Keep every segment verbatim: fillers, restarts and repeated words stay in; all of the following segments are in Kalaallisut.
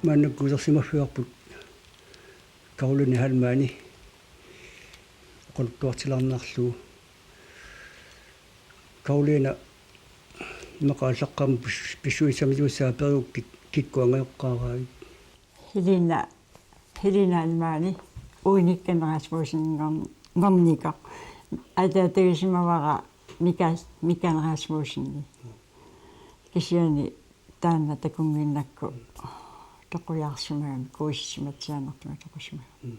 Maannakkut isersimaffigarput Karoline Heilmann oqaluttuartilaarniarlugu. Karoline, immaqa aallaqqaammut pis-, pissusissamiussaapput, periukkit kikkut angajoqqaaraavit? Helena, Helena Heilmann, Uinikkan Rasmussen ngon-, ngonnikaq. Ataatagisimavara Mika-, Mikael Rasmussen. Kisianni taanna takunnginnakku toqujaarsimagami, kuisissimatsiaannartumik toqusimagami.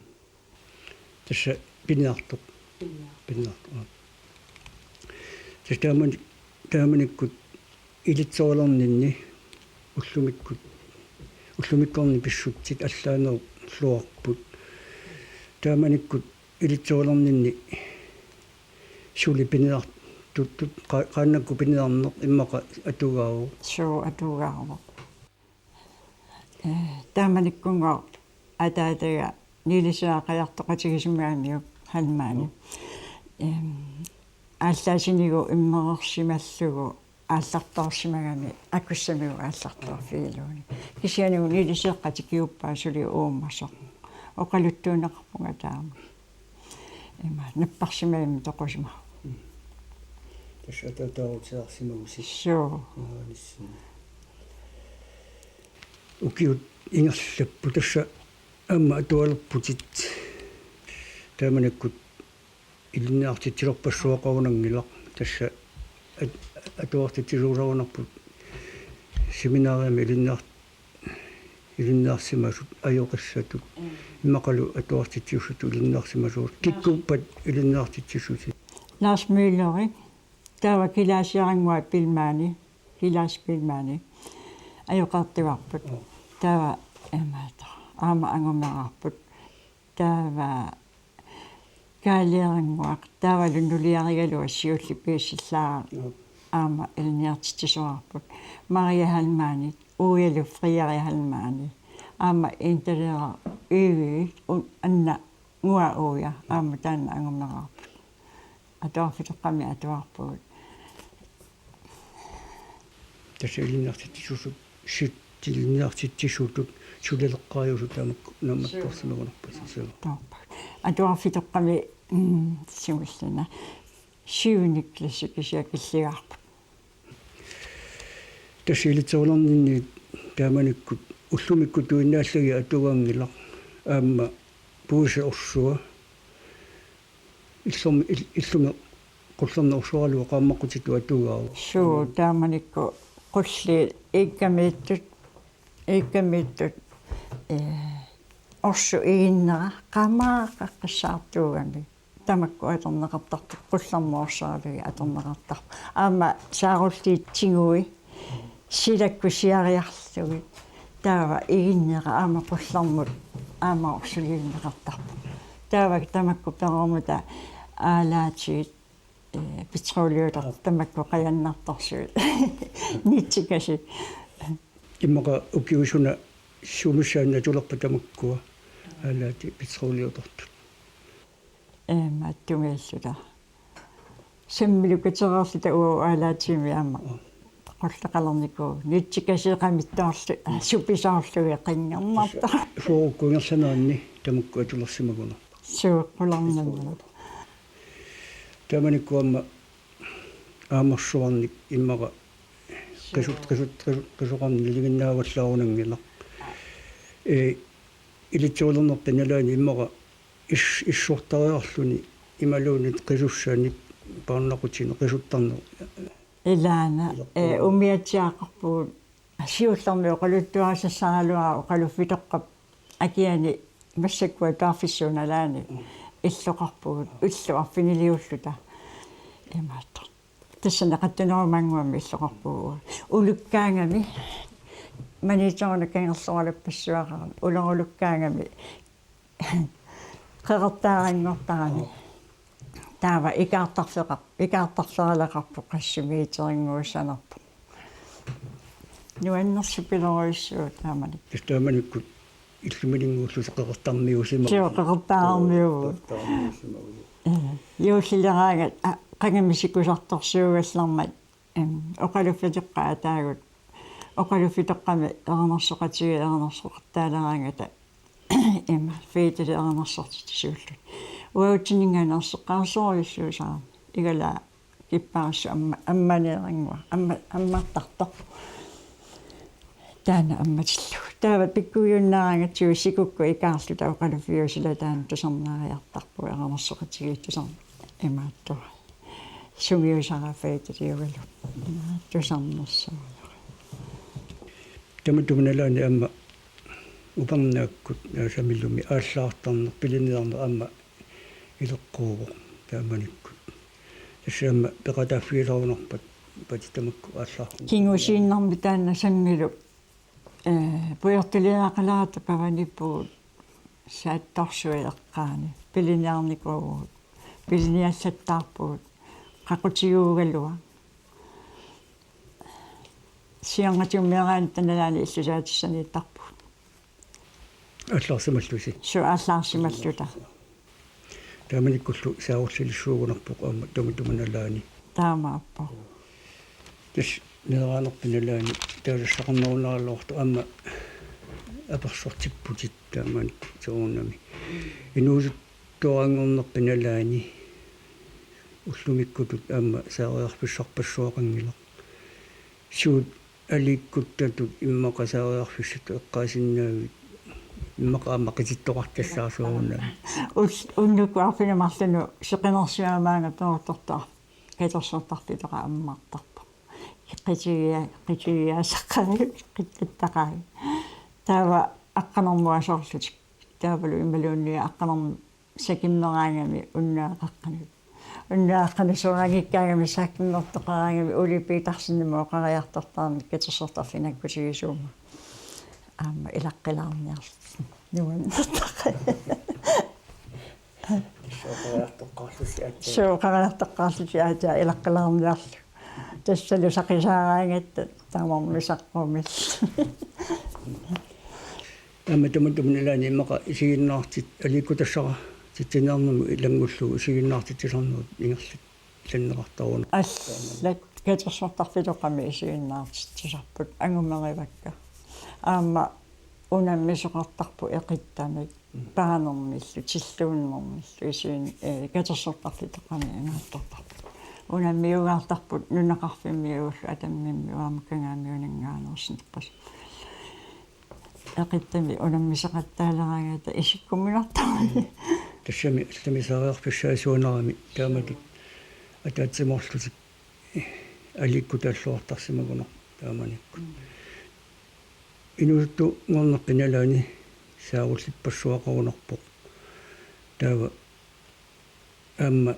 Tassa piniartoq. Piniartoq. Piniartoq, aa. Tassa taamani-, taamanikkut ilitsorulerninni ullumikkut, ullumikkornit pissutsit allaanerulluarput. Taamanikkut ilitsorulerninni suli piniartuttut, qa-, qaannakkut piniarneq immaqa atugaavoq. Suu, atugaavoq. Ee, taamanikkunngooq ataataga niilisera qajartoqatigisimagamiuk Heilmann. Em, aallaasinigu immerorsimallugu aallartoorsimagami akussamigut aallartoorfigiluunniit. Kisianni niiliseeqqat tikiuppaa suli uumasoq. Oqaluttuunneqarpunga taama. Ima, napparsimagami toqusimavoq. Tassa ataataarutilaarsimagusi. Suu. Aa, nissin. Ukiut ingerlapput, tassa aamma atualerputit. Taamanikkut ilinniartitsisorpassuaqarunanngilaq, tassa at-, atuartitsisuusarunarput seminariami ilinniar-, ilinniarsimasut ajoqissatut. Mm. Immaqalu atuartitsisuusutut ilinniarsimasut. Kikkuppat ilinniartitsisuusi? Lars Møller, taava Kilaasiarannguaq Biilmann, Kilaasi Biilmann. Ajoqertugarput. Mm. Taava imaattoq aamma angumeraarput. Taava Kaaliarannguaq, taavalu nuliarigaluaq siulleq piissillaaraq. Joo. Aamma ilinniartitsisoqarput. Maria Heilmann, Uialu Friari Heilmann. Aamma Interera Yvi, u-, Anna Ngua Uia, aamma taanna angumeraarput. Atuarfitoqqami atuarpugut. Tassa ilinniartitsisuusut, sit ilinniartitsisuusut sulileqqaarusut taamak-, naammattorsimagunarput, suu. Taappa. Atuarfitoqqami, mm, sivilluna. Syvende klasse kisianni killigaarput. Tassa ilitsorulerninni taamanikkut ullumikkut tuinnaallugit atugaanngilaq, aamma puisit orsua. Illumi, il-, illumi qullerneq orsuaralugu qaammaqqutitut atugaavoq. Suu, taamanikkut qulliit iikkamiittut, iikkamiittut, ee, orsut iginnera qaammaqqaqqissaartuugami. Tamakku atorneqartarput, qullermut orsuaralugit atorneqartarput. Aamma saarulliit tigui, silakkut siariarlugit. Taava iginnera aamma qullermut aamma orsulivinneqartarpoq. Taava tamakku perormata aalaatigit, ee, petroleutertut tamakku qajannartorsuit. Nitsikasik. Immaqa ukiut suna sumissaanni atulerpa tamakkua aalaatit petroleutertut? Ee, mattumiilluta. Sammilu katereerluta uagut aalaatigimmi aamma. Qulleqalernikuuvugut. Nitsikasiik qamittoorlugit, supisoorlugit qinngernartoq. Soorukku ingerlaneranni tamakku atulersimagunarput. Suu, qularnanngilaq. Taamanikkut aamma aamersuarnik immaqa qisut-, qisut-, qisut-, qisoqarneq nalinginnaavallaarunanngilaq. Ee, ilitsorulernerta nalaani immaqa is-, issortariarluni imaluunniit qisussanik paarnaqutinik qisuttarneq. Ilaana, ee, umiatsiaqarpugut siullermik oqaluttuarisassaraluarput oqaluffitoqqap akiani massakkut atuarfissuup nalaani illoqarpugut, illu arfiniliulluta. Imaattoq. Tassani qattunerumannguami illoqarpugut. Ulukkaangami maniitsoruna kangerluaralappassuaqarami. Ulorulukkaangami qeqertaaranngortarami. Taava ikaartarfeqar-, ikaartarferaleqarpoq qassimiiterinnguussanerpoq. Nuannersupilorujussuuvoq taamani. Tassa taamanikkut illumininnguullusi qeqertarmiuusimavugut. Suu, qeqertaarmiuuvugut. Qeqertaarmiuusimavugut. Ee, juullileraangat, aa, qangamisikusartorsuugallarmat, em, oqaluffitoqqat ataagut Oqaluffitoqqami erinarsoqatigiit erinarsoqattaaleraangata ima Fedeli erinarsortitsisuulluni. Uagutsinninngaanniit erseqqaarsorujussuusarami. Igalaap kipparissut amma-, ammaneerannguaq, amma-, ammartartoq. Taanna ammatillugu. Taava pikkuiunnaaraangatsigu sikukku ikaarluta oqaluffiup sila taanna tusarnaariartarpugut erinarsoqatigiit tusarn-, imaattoq. Sungiusara Fedeliugalu. Tusarnersuulluni. Tamatuma nalaani aamma upernaakkut naasamilumi aallaartarneq piliniarneq aamma ileqquuvoq taamanikkut. Tassa aamma peqataaffigisarunarpat pati tamakku aallaartarneq. Kingusinnermi taanna sammilu, eh, pujortuliaqalaarta pavaniippugut saattorsuit eqqaani. Piliniarnikuuvugut. Piliniallattaarpugut. Qaqutiguugaluaq. Siornatigut meeraanitta nalaani illusaatissaniittarpugut. Aallaarsimallusi? Suu, aallaarsimalluta. Taamanikkullu saarullilissuugunarpoq aamma tamatuma nalaani. Taamaappoq. Tassa meeraanerpit nalaani taasaqarnerunaraluartoq aamma apersortipputit taamanikkut soorunami. Inuusuttuaranngornerpit nalaani ullumikkutut aamma saariarfissarpassuaqanngilaq. Suut aliikkuttatut immaqa saariarfissatut eqqaasinnaavit, immaqa aamma qitittoqartassaaq soorunami? Ul-, unnukkut arfineq-marlunut seqinersuaq maanga perortortoq katersortarfitoqaq ammartarpoq. Qitigia-, qitigiaasaqaavit, qittattaqaavit. Taava aqqanermut asoorlutik. Taavalu imaluunniit aqqanermut sakimmeraangami unnuap qeqqanut. Unnuap qeqqanut soraanngikkaangami sakimmertoqaraangami Ole Petersenimut oqariartortarami katersortarfik nakkutigisuummat. Aamma ilaqqilaarniarlutik. Nuannertaqaaq. Sooqariartoqqaarlusi aatsaat. Sooqariartoqqaarlusi aatsaat ilaqqilaarniarlugu. Tassalu saqisaaraangatta tamarmik saqqumillutik. Aamma tamatuma nalaani immaqa isiginnaartitsiniarnermut ilanngullugu isiginnaartitsisarnerit ingerlat-, ilanneqartaruna. Allat katersortarfitoqami isiginnaartitsisarput angumerivakka. Aamma unammisoqartarput eqittamik. Paanermillu, tilluunnermillu, isiin, eh, katersortarfitoqami imaattortarput. Unammiugaartarput nunaqarfimmiullu atammimmiut aamma kangaamiunanngaanneersinerpasut. Eqittamik unammisoqattaaleraangata isikkuminartarami. Tassami allami saariarfissaasuunerami taamalik ataatsimoorlutik aliikkutaalluartarsimagunarpoq taamanikkut. Inuusuttunngornerpit nalaani saarullippassuaqarunarpoq. Taava aamma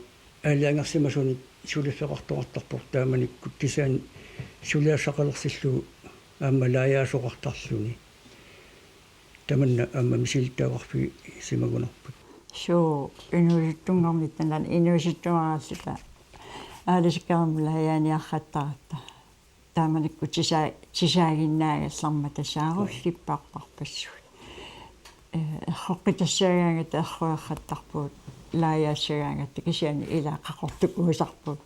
aalajangersimasunik suliffeqartoqartarpoq taamanikkut kisianni suliassaqalersillugu aamma laajaasoqartarluni. Tamanna aamma misilittagaqarfigisimagunarput. Suu, inuusuttunngornitta nalaani inuusuttuaraalluta aalisakkarummut laajaaniarqattaratta. Taamanikkut tisa-, tisaaginnaagallarmata saarullippassuit. Eh, erroqqitassagaangatta erroqqaqqattarpugut, laajaassagaangatta kisianni ilaa qaqortukuusarpugut.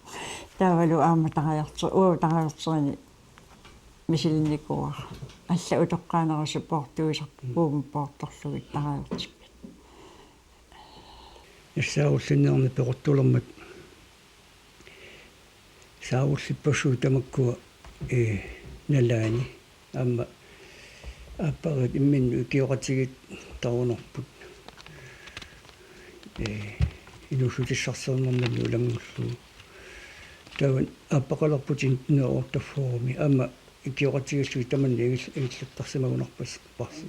Taavalu aamma tarajorti-, uagut tarajorterini misilinnikuuara. Allat utoqqaanerusut poortuisarput, puumut poortorlugit tarajortikkit. Nassaarullinniarneq peqortulermat saarullippassuit tamakkua, eh, nalaani. Aamma aappariit imminnut ikioqatigiittarunarput. Eh, inuussutissarsiornermini ilanngullugu. Taava aappaqalerputit nitten hundrede og otteogfyrre-mi. Aamma ikioqatigiillugit tamanna ingil-, ingillattarsimagunarpas-, parsi.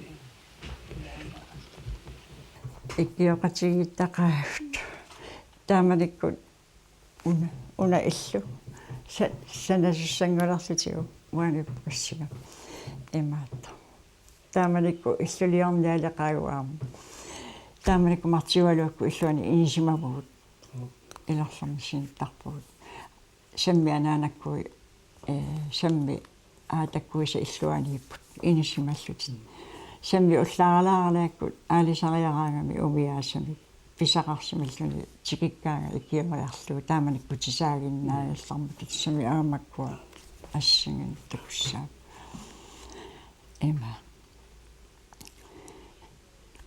Ikioqatigiittaqaagut. Taamanikkut una, una illu. Sa-, sanasussanngulerlutigu uani pugassinga. Imaattoq. Taamanikkut illuliornialeqaagut aamma. Taamanikkut Martiugaluakkut illuanni inisimavugut. Ilorlermi sinittarpugut. Sammi anaanakkui, eh, sammi aatakkuisa illuaniipput inisimallutik. Sammi ullaaralaaralaakkut aalisariaraangami umiaasamik pisaqarsimalluni tikikkaanga ikioriarlugu taamanikkut tisaaginnaagallarmat tassami aamma makkua assinginnaq takussaaq. ima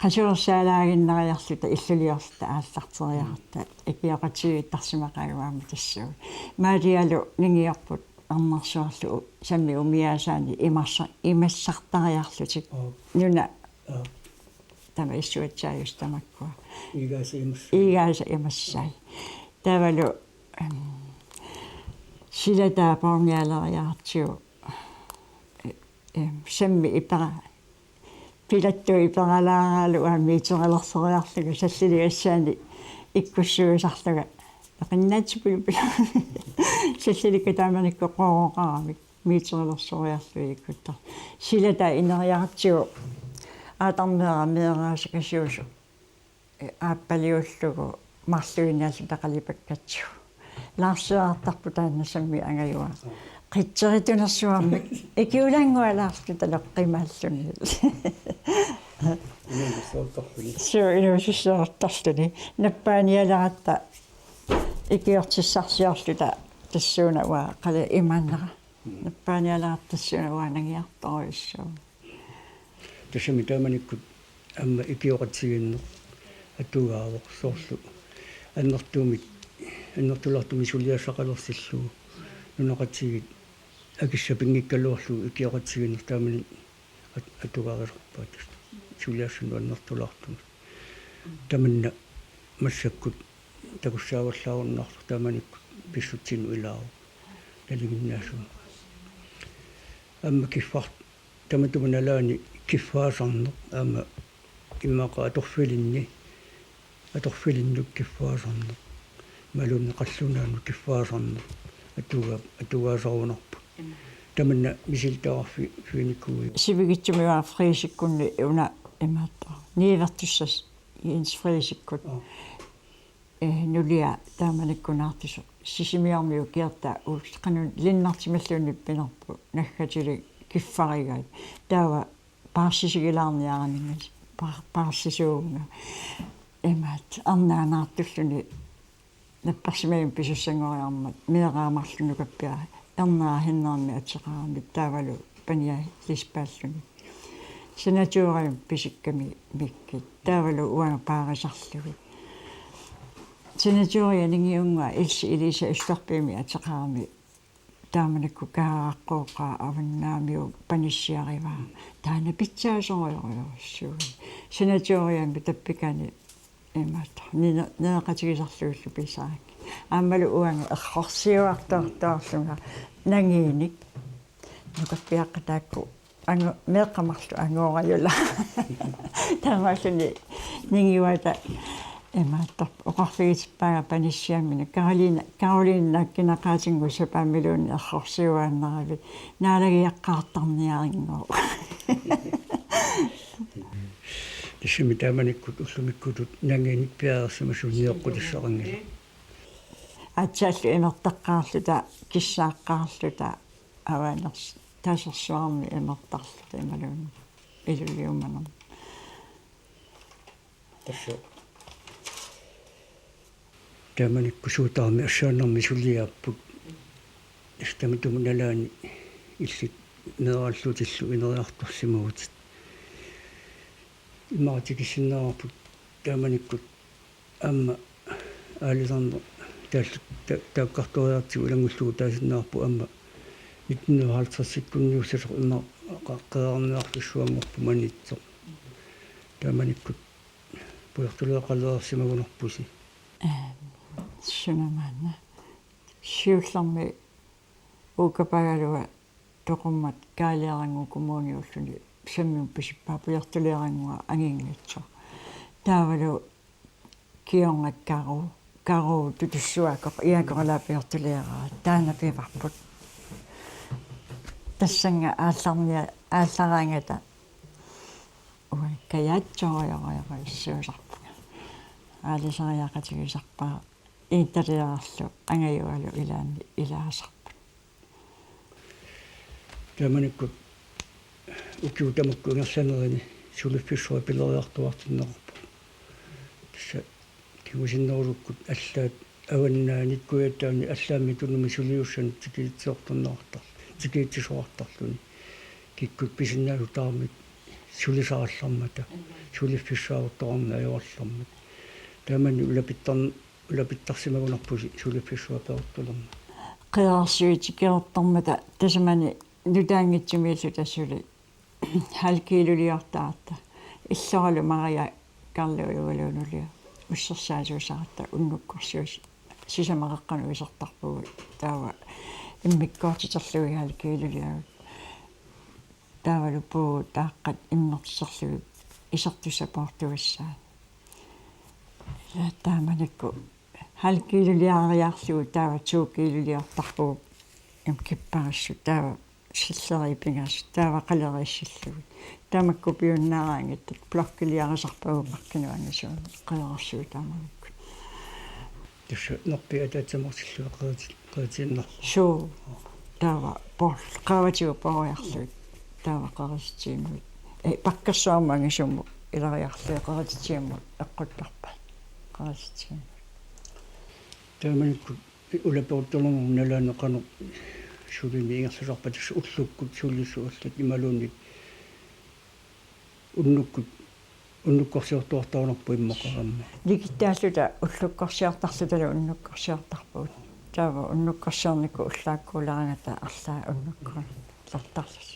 qasuersaalaaginnariarluta illuliorluta aallarteriarluta ikioqatigiittarsimaqaagami tassuuna. Maalialu ningiorput arnarsuarlu sammi umiaasaanik imarsa-, imassartariarlutik. Aa. Nuna. Aa. Tama issuatsaajusi tamakkua. Igaasa imassai. Igaasa imassai. Taavalu, em, silataa pornialeriartigu, em, sammi ipera-, pilattu iperalaaralugu aamma miiterilersoriarlugu salliligassaani ikkussuisarlunga. Eqinnaatsipiluppilu. Sallilikka taamanikkut qooroqaramik. Miiterilersoriarlugit ikkuttarlugit. Silataa ineriartigu aatarmeeraq meeraasakasiusoq, eh, aappaliullugu marluinaalluta qalipakkatsigu. Laarsiartarpoq taanna sammi angajuara. Qitseritunersuarmik. Ikiulannguaq laarluta loqqimaalluni. Inuusussuartarluni. Suu, inuusussuartarluni. Nappaanialeratta ikiortissarsiorluta tassuuna uanga qali imaannera. Nappaanialeratta tassuuna uanga nangiartorujussuuvoq. Tassami taamanikkut aamma ikioqatigiinneq atugaavoq soorlu annertuumik, annertulaartumik suliassaqalersillugu nunaqqatigiit akissat pinngikkaluarlugu ikioqatigiinneq taamani at-, atugarisarpaat suliassanut annertulaartumik. Tamanna massakkut takussaavallaarunnaartoq taamanikkut pissutsinut ilaavoq nalinginnaasunik. Aamma kiffar-, tamatuma nalaani kiffaasarneq aamma immaqa atorfilinni, atorfilinnut kiffaasarneq. Imaluunniit qallunaanut kiffaasarneq. Atuga-, atugaasarunarput. Tamanna misilittagaqarfi-, -finikuuiuk. Sivigitsumik Frederikkunni una imaattoq. Niuertussat Jens Frederikut. Aa. Eh, nulia taamanikkunnaartusoq. Sisimiormiut Gerda Olsen, qanoq Lennartimalluunniit pinerpoq, naggatilik kiffarigai. Taava paarsisigilaarniaraninga, paar-, paarsisuuvunga. Imaattoq, arnaanaartulluni napparsimavimmi pisussanngoriarmat, meeraamarlunukappiaq, ernera Hennerimi ateqarami, taavalu pania Lisbaalluni. Sanatoriumi pisikkami Mikkit, taavalu uanga paarisarlugit. Sanatoria ningiunnguaq Else Elise Østerbymi ateqarami, taamanikkut Kaaraqqooqaa Avannaamiut panissiarivaa. Taanna pitsaasorujorujussuuvoq. Sanatoriami tappikani imaattoq. Nine-, nereqatigisarlugillu pisarakkit. Aammalu uanga errorsiuartortoorlunga nangiinik. Nukappiaqqat taakku angu-, meeqqat marluk angoorajulaat. Taamaalilluni ningiuata imaattoq oqarfigitippaanga panissiaminut. Karoline, Karoline nakkinaqaatinnguup sapaammiluunniit errorsiuaannaraluit naalagiaqqaartarniarinngooq. Tassami taamanikkut ullumikkutut nangiinik piareersimasut nioqqutissaqanngilaq. Aatsaallu imertaqqaarluta, kissaaqqaarluta, avaners-, tasersuarmi imertarluta imaluunniit iluliumanermi. Tassa. Taamanikkut suutaarmi assaannarmi suliaapput. Tassa tamatuma nalaani illit meeraallutillu ineriartorsimavutit. Immaqa tikissinnaavarput taamanikkut aamma aalisarneq taallu-, ta-, taakkartoriartigu ilanngullugu taasinnaavarput aamma nitten hundrede og halvtredsikkunniussasoq immaqa qeqqerniarfissuanngorpoq Maniitsoq. Taamanikkut pujortuleeqalereersimagunarpusi. Ee, suna maanna. Siullermik Uukapaagalua toqummat Kaaliarannguup kommuniulluni sammimut pisippaa pujortuleerannguaq anginngitsoq. Taavalu kingorna Karu, Karu Tutussuakoq Iaakoq ilaa pujortuleeraa, taanna pivarput. Tassannga aallarnia-, aallaraangata uanga kajaatsorujorujorujussuusarpunga. Aalisariaqatigisarpara iittaliarlu angajualu ilaanni ilaasarput. Taamanikkut ukiut tamakku ingerlanerini suliffissuaq pileriartuaartinneqarpoq. Tassa kingusinnerusukkut allaat avannaani Kujataani allaammi Tunumi suliussanut tikitsisoqartarneqartar-, tikitsisoqartarluni. Ikkut pisinnaasut tamarmik sulisarallarmata, suliffissuaruttorarneq ajoraluarmat. Taamani ulapittar-, ulapittarsimagunarpusi suliffissuaq peertulermat. Qeqertarsuit tikiortarmata tasamani nutaanngitsumillu tassuli halvkiluliortarput. Illoralu Maria Karluup ivaluunulio ussersaasuusaratta unnukkorsiut sisamat qeqqanut isertarpugut, taava immikkoortiterlugit halvkiluliagut. Taavalu puut taaqqat immertiterlugit isertussat poortugassaat. Ja taamanikkut halvkiluliariarlugu taava to kiluliortarpugut, im, kipparissut taava silleriit pingasut taava qaleriissillugit. Tamakku piunnaaraangatta blokkiliarisarpagut marlunnik angisuumik qeqertarsuit taamanikkut. Tassa nerpiit ataatsimut arsillugit qeqerti-, qeqertiinnarlugit. Suu. Taava poor-, qaavatigut pooriarlugit. Taava qeqertitsivimmi. Eh, pakkersuarmut angisuumik ilariarlugit qeqertitsivimmi eqquttarpaat. Qeqertitsivimmi. Taamanikkut ulapeertulerneq nalaani qanoq sulini ingerlasarpa, tassa ullukkut sulisut allat imaluunniit unnukkut, unnukkorsiortuartarunarput immaqa aamma. Nikittaalluta ullukkorsiortarlutalu unnukkorsiortarpugut. Taava unnukkorsiornikkut ullaakkuulaarangata arlaat unnukkuulertarlutik.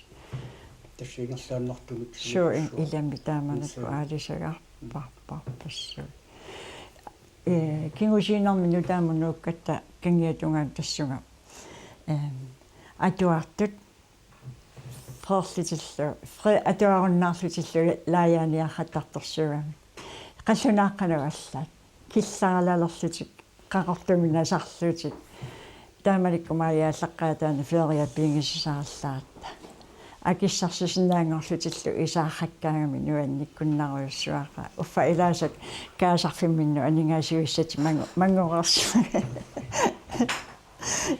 Tassa ingerlaannartumik. Suu, in-, ilami taamanikkut aalisagarparparpassuit. Ee, kingusinnermik nutaamut nuukkatta kangiatungaanut tassunga, em, atuartut freerlutillu, free-, atuarunnaarlutillu laajaaniarrattartorsuugamik. Qallunaaqqanut allaat. Killaralalerlutik, qaqortumik nasarlutik. Taamanikkut Maria aallaqqaataani feeriat pigisasarallaat. Akissarsisinnaanngorlutillu isaarrakkaangami nuannikkunnaarujussuaqaaq. Uffa ilaasa kaasarfimminnut aningaasivissatik mangu-, manngoreersimagaat.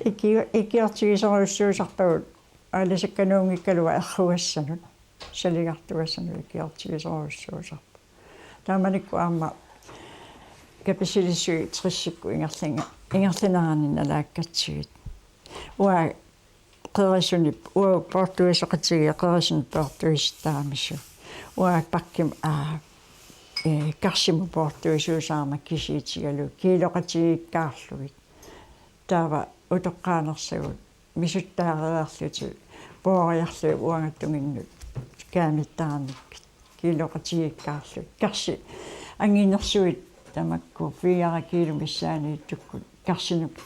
Iki-, ikiortigisorujussuusarpagut aalisakkanuunngikkaluaq errugassanut, saligartugassanut ikiortigisorujussuusarput. Taamanikkut aamma kapisilisui tressikkut ingerlinga-, ingerlanerani nalaakkatsigit. Uanga qerisunik, uanga poortuisoqatigiit qerisunik poortuisittaramisoq. Uanga pakkimut, aa, ee, karsimut poortuisuusarama kisiitigalugu kiiloqatigiikkaarlugit. Taava utoqqaanersagut misuttaareerlutik pooriarlugit uangattaannginnut kaamittaarnikkut kiiloqatigiikkaarlugit. Karsi anginersuit tamakku fire kilo missaaniittukkut karsinut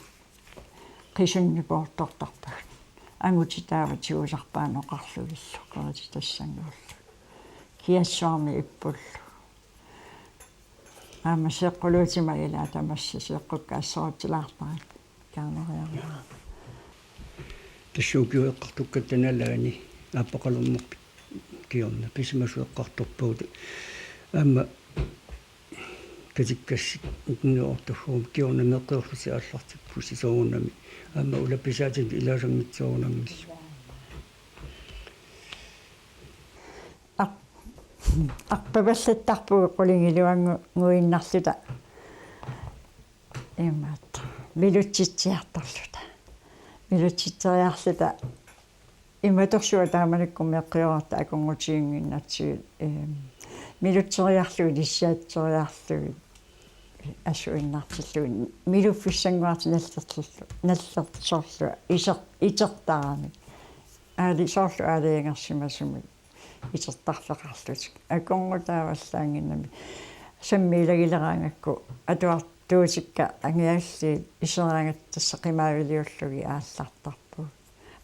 qisunnik poortortarpagut. Angutit taava tigusarpaat oqarlugillu qerititassanngorlugit. Kiassuarmi ippullu. Aamma seeqquluutima ilaa tamassa seeqqukka assorutsilaartarit kaarneriarlugit. Tassa ukiut eqqartukkatta nalaani aappaqalernerpit kingorna pisimasut eqqartorpagut. Aamma katikkassik ukunniortuhhuum kingorna meeqqeriarlutik aallartipput soorunami. Aamma ulapisaatinik ilaasanngitsoorunanngillat. Ar-, arpapallattarpugut qulingiluannguinnarluta. Imaattoq. Milutsitsiartorluta. Milutsitseriarluta. Imatorsuaq taamanikkut meeqqeriarluta akornutiginnginnatsigit, eem, milutseriarlugit ilisaatseriarlugit asuinnartillugit miluffissannguartik nallertorlu-, nallertorlu iser-, itertaramik. Aali soorlu aalajangersimasumik itertarfeqarlutik. Akornutaavallaannginnami sammiilagileraangakku atuartuutikka angialliit iseraangatta tassa qimaaviliullugit aallartarpugut.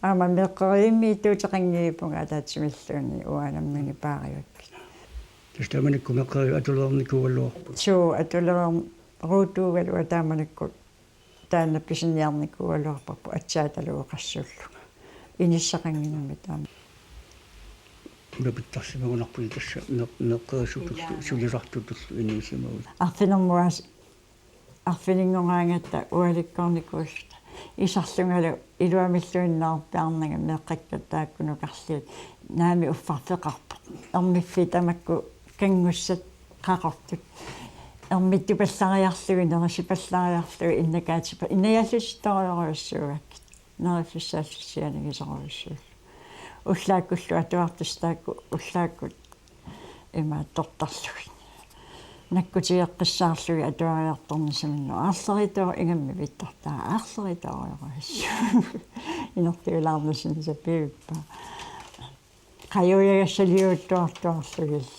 Aamma meeqqerivimmiittuuteqanngiippunga ataatsimilluunniit uanga nammineq paarivakkit. Tassa taamanikkut meeqqeriviit atulereernikuugaluarput. Suu, atulereeruutuugaluaq taamanikkut taanna pisiniarnikuugaluarparput aatsaatalu oqassuullunga. Inissaqannginnami taama. Ulapittarsimagunarpusi tassa meeq-, meeqqerisutullu, sulisartutullu inuusimavut. Arfinermut aas-, arfininngoraangatta ualikkoornikuulluta. Isarlungalu iluamilluinnarpiarnanga meeqqakka taakkunukarliit naamik uffarfeqarpoq. Ermiffiit tamakku kanngussat qaqortut. Ermittupallariarlugit, nerisipallariarlugit, innakaatipa-, innajaallutik torujorujussuugakkit. Neriffissaallutik sianigisorujussuullutik. Ullaakkullu atuartussat taakku ullaakkut imaattortarlugit. Nakkutigeqqissaarlugit atuariartornissaminnik aarleritoorujussuuvoq, ingammik vittartaa aarleritoorujorujussuuvoq. Inertigilaarnissinni sapiippa. Qajujagassaliuttuartuarlugit.